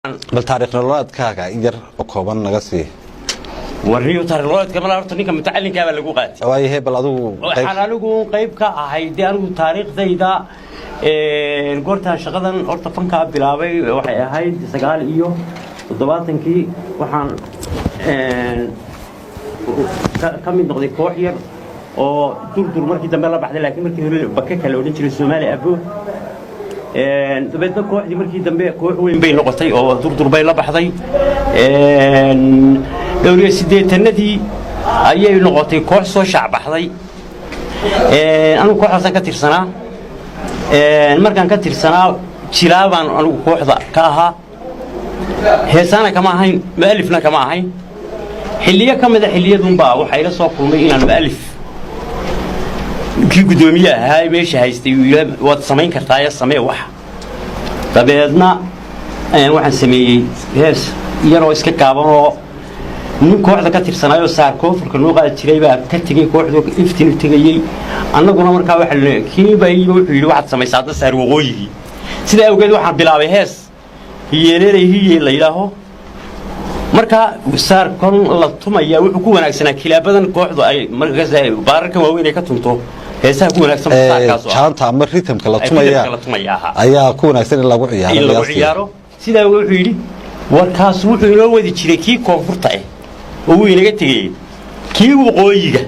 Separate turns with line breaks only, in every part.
Bal taariikh nololeedkaaga in yar oo kooban naga sii.
Warniyo, taariikh nololeedka mala horta ninka mutacalinkaa baa lagu qaatay.
Waayahe, bal adigu qayb.
Waxaan anigu qayb ka ahay dee, anigu taariikhdayda goortaan shaqadan horta fankaa bilaabay waxay ahayd 79-kii. Waxaan ka mid noqday koox yar oo Durdur markii dambe la baxday, laakiin markii hore bake kale odhan jiray, Soomaali Abo. Dabeedna kooxdii markii dambe koox weyn bay noqotay oo Durdur bay la baxday. Dhowr iyo siddeetanadii ayay noqotay koox soo shaacbaxday. Anigu kooxdaasaan ka tirsanaa. Markaan ka tirsanaa, jilaabaan anigu kooxda ka ahaa, heesaana kama ahayn, mu'alifna kama ahayn. Xilliyo ka mida xilliyadunbaa waxaa ila soo kulmay inaan mu'alif kii guddoomiye ahaa ee meesha haystay uu yidhi, "Waad samayn kartaa ee samee wax." Dabeedna waxaan sameeyey hees yaroo iska gaaban oo nin kooxda ka tirsanaayoo saar koonfurka noo qaadi jiray baa ka tegey kooxdu, Iftin u tegayey. Annaguna markaa waxa kiiba wuxuu yidhi, "Waxaad samaysaa hadda saar waqooyigii." Sidaa awgeed waxaan bilaabay hees "Hiyeeleelay hiye" la yidhaaho. Marka saar kon la tumaya wuxuu ku wanaagsanaa kilaabadan kooxdu ay markaas baararkan waaweyn ay ka tunto, heesaha ku wanaagsan saarkaas oo ah.
Jaanta ama rhythmka la
Ay
tumaya.
Rhythmka la tumaya ahaa.
Ayaa ku wanaagsan in lagu ciyaaro.
In lagu
qiyaastii.
Ciyaaro. Sidaa wuxuu yidhi, warkaas wuxuu inoo wadi jiray kii koonfurta ah oo wuu inaga tegayey kii waqooyiga.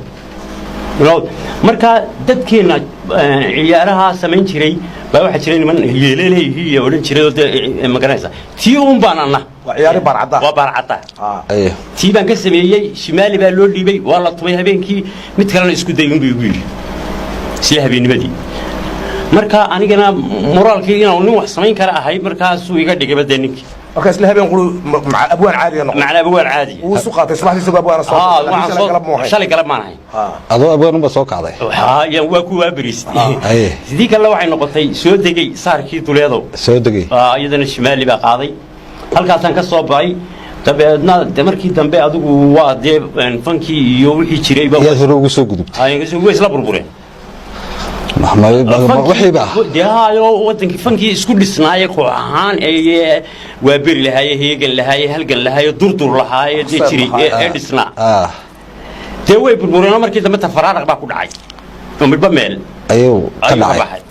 Marka dadkeenna ciyaaraha samayn jiray baa waxaa jiray niman "Yeeleeley hiye" odhan jiray oo dee magaranaysa tii uun baan anna.
Waa ciyaari baarcadda.
Waa baarcadda.
Aye.
Tii baan ka sameeyey, Shimaali baa loo dhiibay, waa la tumay habeenkii. Mid kalena isku day unbuu igu yidhi isla habeennimadii. Marka anigana moraalkii inaan nin wax samayn kara ahay markaasuu iga dhigay dee ninkii.
Marka isla habeen quru maca abwaan caadiga noqon.
Macnaa abwaan caadi.
Wuu isu qaatay subaxdii isagoo abwaana soo
Haa,
laakiin
waxaan
shalay
soo
galab muu ahayn.
Shalay galab maan ahayn.
Adoo abwaan unba soo kacday.
Haa, yaan waa ku waabariistay.
Aye.
Sidii kalena waxay noqotay "Soo degay saarkii duleedow".
Soo degay.
Iyadana Shimaali baa qaaday, halkaasaan ka soo baxay. Dabeedna de markii dambe adigu waa dee fankii iyo wixii jirayba
Iyaad hore ugu soo gudubtay.
Way isla burbureen.
Wixiiba.
Dee hayo, wadankii fankii isku dhisnaaye koox ahaan ee Waaberi lahaaye, Heegan lahaaye, Halgan lahaaye, Durdur lahaaye, dee jiray ee dhisnaa, dee way burbureenoo markii dambe tafaraaraq baa ku dhacay oo midba meel
ayuu ka
ayuu ka
dhacay.
Baxay.